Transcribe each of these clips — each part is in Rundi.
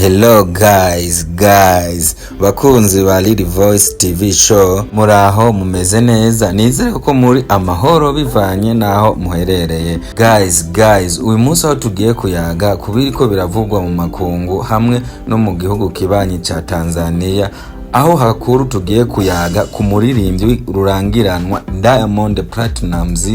Hello guys, guys, bakunzi ba Lily Voice TV Show, muraho, mumeze neza? Nizere ko muri amahoro bivanye naho muherereye. Guys, guys, uyu munsi aho tugiye kuyaga kubiriko biravugwa mu makungu hamwe no mu gihugu kibanyi ca Tanzania, aho hakuru tugiye kuyaga ku muririmbyi rurangiranwa Diamond Platnumz.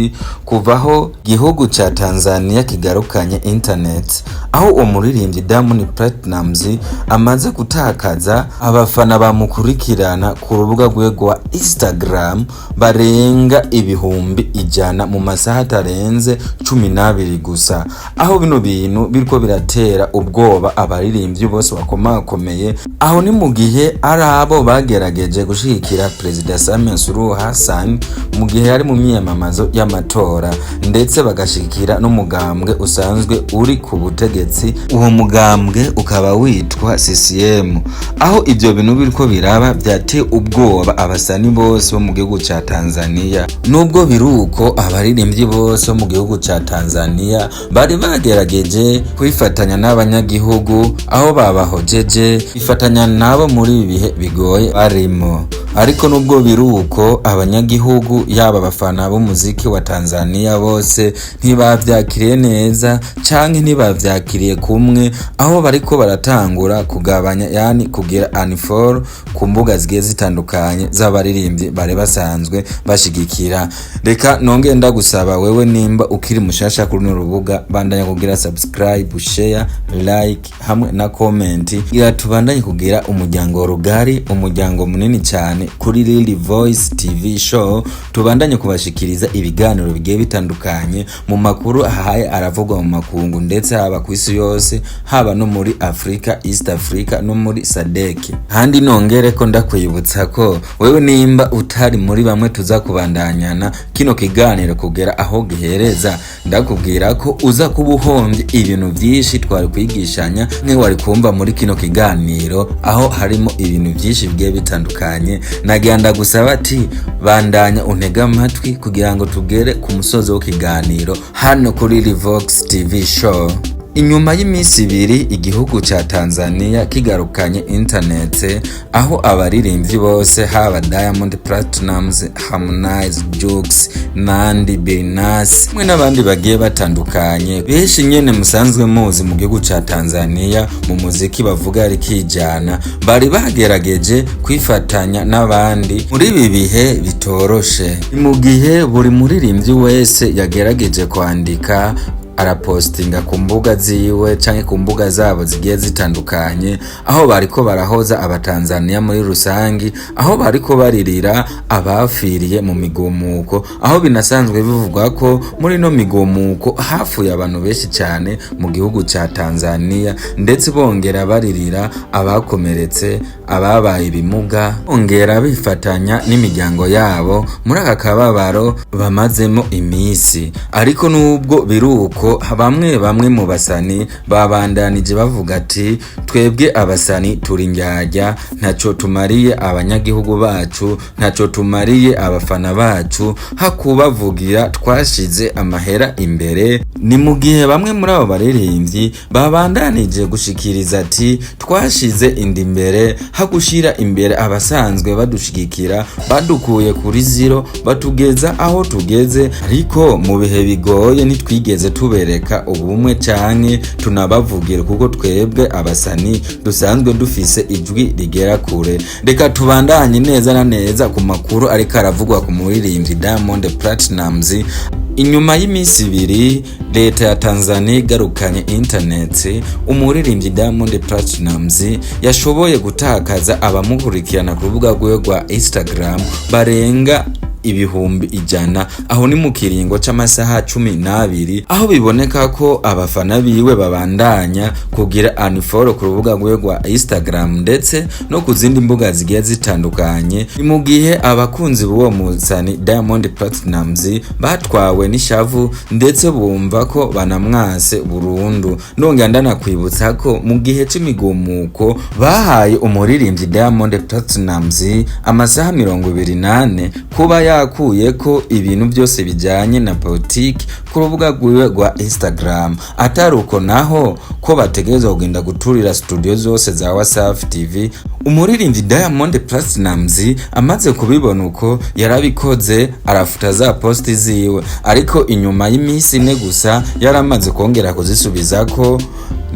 Kuvaho gihugu ca Tanzania kigarukanye internet, aho uwo muririmbyi Diamond Platnumz amaze gutakaza abafana bamukurikirana ku rubuga rwe rwa Instagram barenga 100,000 mu masaha atarenze 12 gusa, aho bino bintu biriko biratera ubwoba abaririmbyi bose bakomakomeye. Aho ni mu gihe ari abo bagerageje gushigikira Perezida Samia Suluhu Hassan mu gihe yari mu myiyamamazo y'amatora, ndetse bagashigikira n'umugambwe usanzwe uri ku butegetsi, uwo mugambwe ukaba witwa CCM. Aho ivyo bintu biriko biraba vyateye ubwoba abasani bose bo mu gihugu ca Tanzania. Nubwo biruko, abaririmbyi bose bo mu gihugu ca Tanzania bari bagerageje kwifatanya n'abanyagihugu, aho babahojeje bifatanya nabo muri ibi bihe bigoye barimo. Ariko nubwo biruko, abanyagihugu, yaba abafana b'umuziki wa Tanzania, bose ntibavyakiriye neza canke ntibavyakiriye kumwe, aho bariko baratangura kugabanya, yani kugira unfollow ku mbuga zigiye zitandukanye z'abaririmbyi bari basanzwe bashigikira. Reka nongere ndagusaba wewe, nimba ukiri mushasha kuri runo rubuga, bandanya kugira subscribe, share, like hamwe na comment, kugira tubandanye kugira umuryango rugari, umuryango munini cyane kuri Lily Voice TV Show, tubandanye kubashikiriza ibiganiro bigiye bitandukanye mu makuru ahaye aravugwa mu makungu, ndetse haba ku isi yose, haba no muri Afrika, East Africa no muri SADC. Handi nongere ko ndakwibutsa ko wewe nimba utari muri bamwe tuza kubandanyana kino kiganiro kugera aho gihereza, ndakubwira ko uza kuba uhombye ibintu byinshi twari kwigishanya mwe wari kumva muri kino kiganiro, aho harimo ibintu byinshi bigiye bitandukanye. Nagira ndagusaba ati bandanya untege amatwi kugira ngo tugere ku musozo w'ikiganiro hano kuri Livox TV Show. Inyuma y'iminsi 2 igihugu ca Tanzania kigarukanye internet, aho abaririmbyi bose, haba Diamond Platnumz, Harmonize, Jux, Nandy, Billnass hamwe n'abandi bagiye batandukanye benshi nyene musanzwe muzi mu gihugu ca Tanzania mu muziki bavuga rikijana, bari bagerageje kwifatanya n'abandi muri ibi bihe bitoroshe. Ni mu gihe buri muririmbyi wese yagerageje kwandika, arapostinga ku mbuga ziwe canke ku mbuga zabo zigiye zitandukanye, aho bariko barahoza Abatanzania muri rusangi, aho bariko baririra abafiriye mu migumuko, aho binasanzwe bivugwa ko muri no migumuko hafuye abantu benshi cyane mu gihugu ca Tanzania, ndetse bongera baririra abakomeretse, ababaye ibimuga, bongera bifatanya n'imiryango yabo muri aka kababaro bamazemo iminsi. Ariko nubwo biruko, bamwe bamwe mu basani babandanije bavuga ati: "Twebwe abasani turi ndyarya, ntaco tumariye abanyagihugu bacu, ntaco tumariye abafana bacu, hakubavugira twashize amahera imbere." Ni mu gihe bamwe muri abo baririmbyi babandanije gushikiriza ati: "Twashize inda imbere hagushira imbere abasanzwe badushigikira, badukuye kuri zero batugeza aho tugeze, ariko mu bihe bigoye ntitwigeze tubereka ubumwe canke tunabavugira, kuko twebwe abasani dusanzwe dufise ijwi rigera kure." Reka tubandanye neza na neza ku makuru ariko aravugwa ku muririmbyi Diamond Platnumz. Inyuma y'iminsi 2 leta ya Tanzania igarukanye internet, umuririmbyi Diamond Platnumz yashoboye gutakaza abamukurikirana ku rubuga rwiwe rwa Instagram barenga 100,000. Aho ni mu kiringo c'amasaha 12, aho biboneka ko abafana biwe babandanya kugira unfollow ku rubuga rwiwe rwa Instagram ndetse no ku zindi mbuga zigiye zitandukanye. Ni mu gihe abakunzi b'uwo musani Diamond Platnumz batwawe n'ishavu, ndetse bumva ko banamwase burundu. Nongera ndanakwibutsa ko mu gihe c'imigumuko bahaye umuririmbyi Diamond Platnumz amasaha 24 kuba Yakuyeko ibintu byose bijyanye na politiki ku rubuga rwiwe rwa Instagram, atari uko naho ko bategerezwa kugenda guturira studio zose za Wasafi TV. Umuririmbyi Diamond Platnumz amaze kubibona uko, yarabikoze, arafuta za post ziwe, ariko inyuma y'iminsi 4 gusa yaramaze kongera kuzisubizako.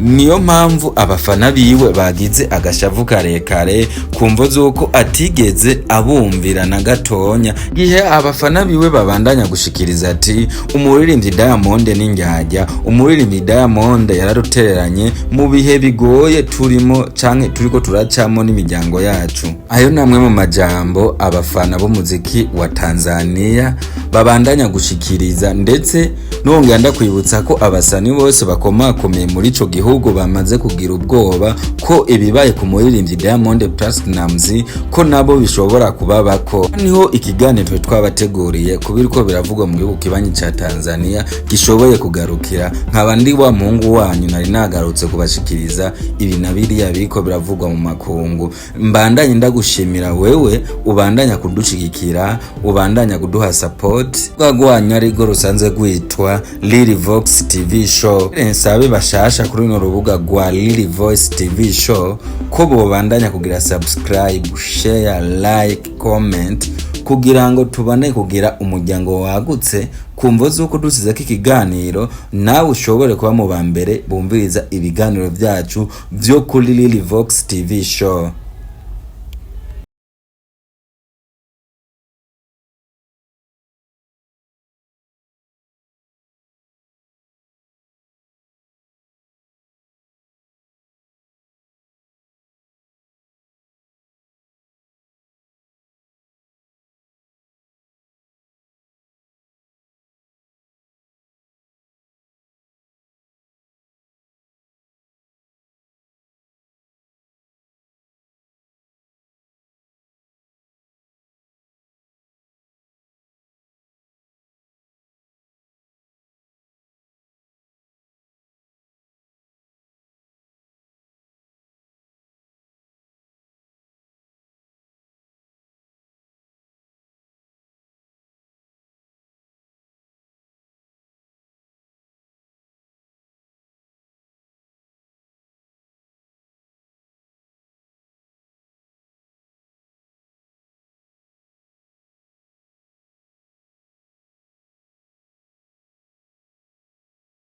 Niyo mpamvu abafana biwe bagize agashavu karekare ku mvo z'uko atigeze abumvira na gatonya. Gihe abafana biwe babandanya gushikiriza ati: "Umuririmbyi Diamond ni ndyarya, umuririmbyi Diamond yararutereranye mu bihe bigoye turimo canke turiko turacamo n'imiryango yacu." Ayo namwe mu majambo abafana b'umuziki wa Tanzania babandanya gushikiriza. Ndetse nongera ndakwibutsa ko abasani bose bakomakomeye muri ico gihugu bamaze kugira ubwoba ko ibibaye ku muririmbyi Diamond Platnumz ko nabo bishobora kubabako. Niho ikiganiro twabateguriye kubiriko biravugwa mu gihugu kibanyi ca Tanzania gishoboye kugarukira. Nkaba ndi wa muhungu wanyu, nari nagarutse kubashikiriza ibi na biriya biriko biravugwa mu makungu. Mbandanye ndagushimira wewe ubandanya kudushigikira, ubandanya kuduha support rwanyu arirwo rusanzwe rwitwa Lily Vox TV Show. Nsabe bashasha kuri runo rubuga rwa Lily Voice TV Show ko bobandanya kugira subscribe, share, like, comment kugira ngo tubane kugira umuryango wagutse, ku mvo z'uko dusizeko ikiganiro nawe ushobore kuba mu ba mbere bumviriza ibiganiro byacu byo kuri Lily Vox TV Show.